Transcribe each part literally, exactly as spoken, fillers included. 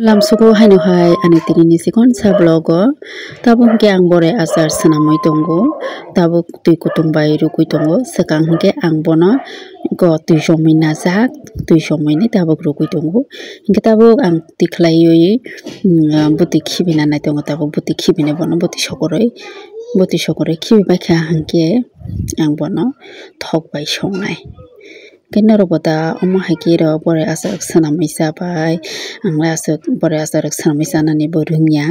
Lamsugo haino hai ani tini ni sikon sa vlog o. Tabuk hwnkhe ang borai achar swnamwi tongo. Tabuk twi kutung bai rwgwi tongo. Swkang hwnkhe ang bono go twi somwi najak, twi somwi ni tabuk rwgwi tongo. Hwnkhe tabuk ang twi khlaiwi, mm, bwtwi khibina nai tongo, tabuk bwtwi khibini bono bwtwi sokorwi, bwtwi sokorwi khibi baikha hwnkhe ang bono thok bai songnai. Hwnkhe norokbo da omo hai khe rw borai achar rok swnamwi chabai, ang le aswk borai achar rok swnamwi chanani bo rwngya.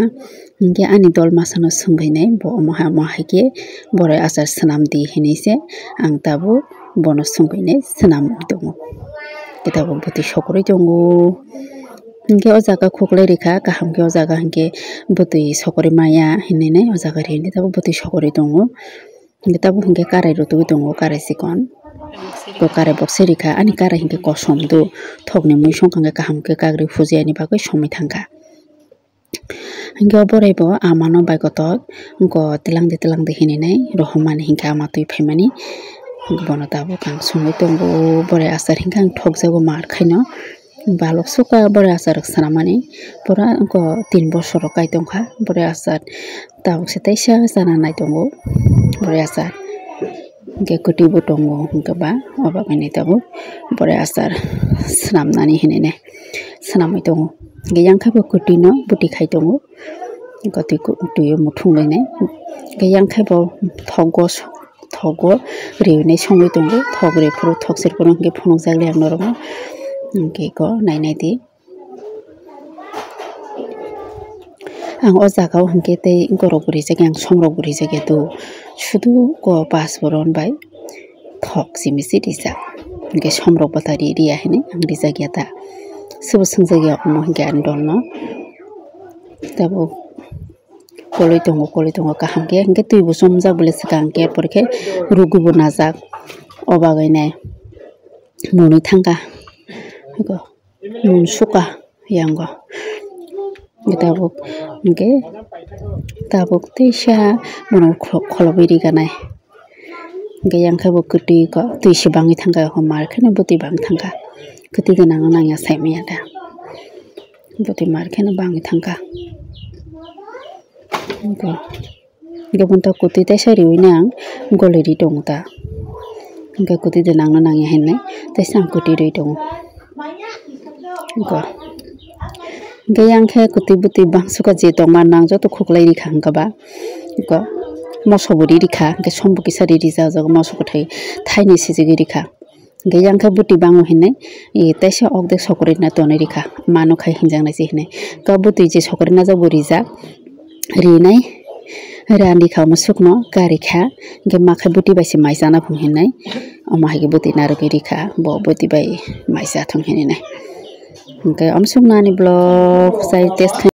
Hwnkhe ani dol masa no swngwi nai bo omo hai, omo hai khe borai achar swnam di hinwi se ang tabuk bono swngwi nai swnamwi tongo. Hwnkhe tabuk bwtwi sokorwi tongo. Hwnkhe o jaga khuklai rikha, kaham khe o jaga hwnkhe bwtwi sokorwi maya hinwi nai o jaga rini tabuk bwtwi sokorwi tongo. Hwnkhe tabuk hwnkhe karai rwtugwi tongo, karai chikon. Bo karai bokse rikha, ani karai hwnkhe kosom do. Thokni mui songkha hwnkhe kaham khe kagri phuji ani bagwi somwi thangkha. Hwnkhe o borai bo ama no bai kotor, wngkha twlang di twlang di hinwi nai rohormani hwnkhe ama twi phaimani. Bono tabuk ang songwi tongo, borai achar hwnkhe ang thokjago mar khaino. Balok sukha borai achar rok swnamani, pura wngkha tin bosor rok kai tongkha borai achar. Tabuk se teisa chana nai tongo borai achar. Hwnkhe kwtwi bo tongo, hwnkhe ba obo kainwi tabuk borai achar swnamnani hinwi nai swnamwi tongo. Hwnkhe yang khe bo kwtwi no bwtwi khai tongo, kwtwi, kwtwi o muthung lainai. Hwnkhe yang khe bo thogo, thogo riwi nai songwi tongo, thok ri phuru thok sir phuru hwnkhe phunukjak liya norokno. Hwnkhe eko nai nai di. Ang o jaga o hwnkhe tei borok bo rijak ya, ang som rok bo rijak ya do. Sudu o pas boron bai thok simi se rijak. Hwnkhe som rok bwtari riya hinwi ang rijak ya ta. Sobo swngjak ya omo hwnkhe ani dol no. Tabuk koloi tongo, koloi tongo kaham khe. Hwnkhe twi bo chumjak bwle swkang khe, er pore khe rwgwi bo najak. O bagwi nai mwnwi thangkha. Eko. Mwnsuka yango. Tabuk hwnkhe tabuk teisa bono kho-, kholobwi riganai. Hwnkhe yang khe bo kwtwi ko, twi se bangwi thangkha, mar kheno bwtwi bangwi thangkha. Kwtwi gwnang no nangya saimanya da. Bwtwi mar kheno bangwi thangkha. Hwnkhe. Hwnkhe bono kwtwi teisa riwi nang goli ri tongo ta. Hwnkhe kwtwi de nangno nangya hinwi teisa ang kwtwi ri tongo. Hwnkhe, hwnkhe yang khe kwtwi bwtwi bangsuka je tongma nang joto khuklai rikha hwnkhe ba. Hwnkhe moso bo ri rikha, hwnkhe som bo kisa ri rijak, moso kwthwi thaini sijigwi rikha. Hwnkhe yang khe bwtwi bango hinwi, e, teisa okdek sokorwi na tonwi rikha, mano khai hinjaknai se hinwi. Ka bwtwi je sokorwi najak bo rijak, rinai, rani kha omo sukno karikha, hwnkhe ma khai bwtwi bai se mai chana phung hinwi, omo hai khe bwtwi narwgwi rikha, bo bwtwi bai mai cha thung hinwi nai. Hwnkhe omo sukno ani vlog chai test khai.